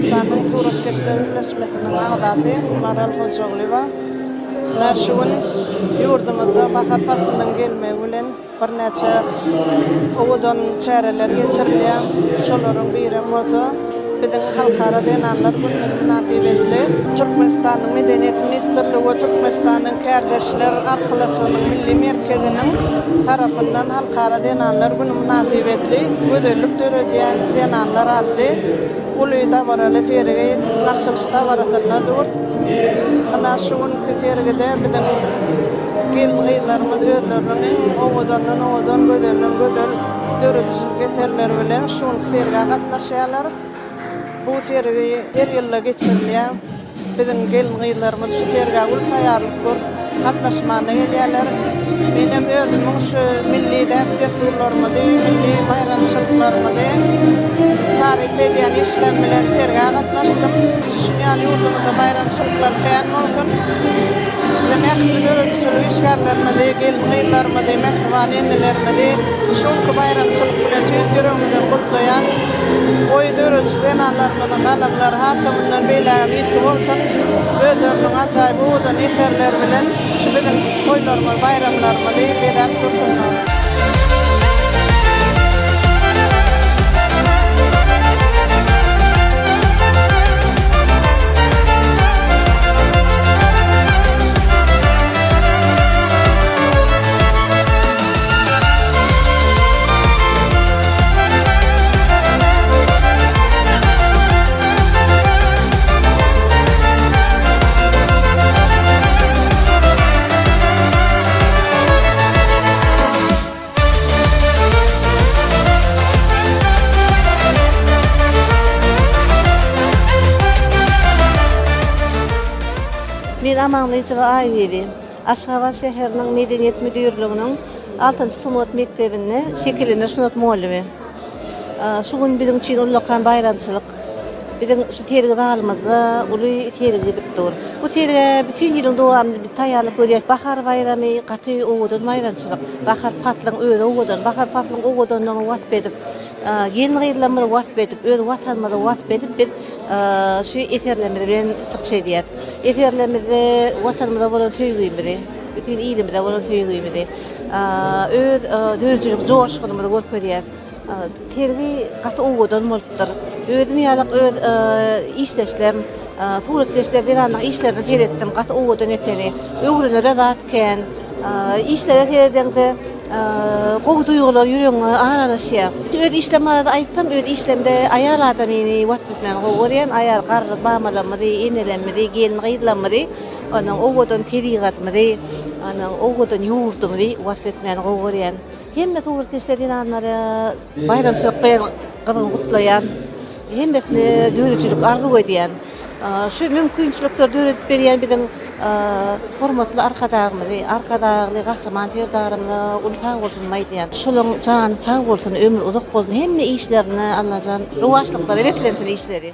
Türkmenistanyň Suratkeşler birleşmesiniň agzasy Maral Hojagulyýewa. Ine, şu gün ýurdumyzda bahar paslynyň gelmegi bilen birnäçe owadan çäreler geçirilýär. Şolaryň birem bolsa biziň Halkara zenanlar günümiz mynasybetli Türkmenistanyň Medeniýet ministrligi we Türkmenistanyň Kärdeşler arkalaşygynyň Milli merkeziniň tarapyndan Halkara zenanlar güni mynasybetli Gözellik döredýän zenanlar atly uly dabaraly sergi açylyş dabarasynda durus. Ynha, şu günki sergide biziň gelin-gyzlarymyz özleriniň iň owadandan owadan, gözelden gözel döredijilik eserleri bilen şu günki sergä gatnaşýarlar. Bu sergi her ýylda geçirilýär. Biziň gelin-gyzlarymyz şu sergä uly taýýarlyk görüp, gatnaşmana gelýärler. Menem özümiň şu milli däp-dessurlarymyzy, milli baýramçylyklarymyzy taryp edýän işlerim bilen sergä gatnaşdym. Şuny ýaly ýurdumyzda baýramçylyklar kän bolsun! Biziň ähli döredijilik işgärlerimizi, gelin-gyzlarymyzy, mähriban enelerimizi şu günki baýramçylyk bilen tüýs ýüregimizden gutlaýan. Goý, dörediji zenanlarymyzyň galamlary has-da mundan beýlägem ýiti bolsun! Özleriniň ajaýyp owadan eserleri bilen şu biziň toýlarymyzy, baýramlarymyzy bezäp dursunlar! Men Amanlyjowa Aýbibi. Aşgabat şäheriniň Medeniýet müdirliginiň altynjy sungat mekdebinde şekillendiriş sungat mugallymy. Şu gün biziň üçin ullakan baýramçylyk. Biziň şu sergi zalymyzda uly sergi gidip dur. Bu sergä bütin ýylyň dowamynda biz taýýarlyk görýäs. Bahar baýramy gaty owadan baýramçylyk. Bahar paslyň özi owadan. Bahar paslyň owadanlygyny wasp edip, gelin-gyzlarymyzy wasp edip, öz Watanymyzy wasp edip biz şu eserlerimiz bilen çykyş edýäs. Eserlerimizde Watanymyza bolan söýgimizi, bütin ilimize bolan söýgimizi, öz döredijilik joşgunymyzy görkezýäs. Sergi gaty owadan bolupdyr. Özüm ýalak öz işdeşlerim, suratkeşler zenanlaryň işlerine seretdim. Gaty owadan ekeni. Öwrenere zat kän. Işlere seredeňde gowy duýgular ýüregiňe aralaşýar. Öz işlerim barada aýtsam, öz işlerimde aýal adamyny wasp etmäni gowy görýän. Aýal garry mamalarymyzy, enelerimizi, gelin-gyzlarymyzy, onuň owadan tebigatymyzy, onuň owadan ýurdumyzy wasp etmäni gowy görýän. Hemme suratkeşler zenanlary baýramçylyk bilen gyzgyn gutlaýan. Hemmesine döredijilik arzuw edýän. Şu mümkinçilikleri döredip berýän biziň hormatly Arkadagymyzy, Arkadagly Gahryman Serdarymyza uly sag bolsun aýdýan. Şolaryň jany sag bolsun, ömri uzak bolsun, hemme işlerinde Allajan rowaçlyklara beslensin işleri.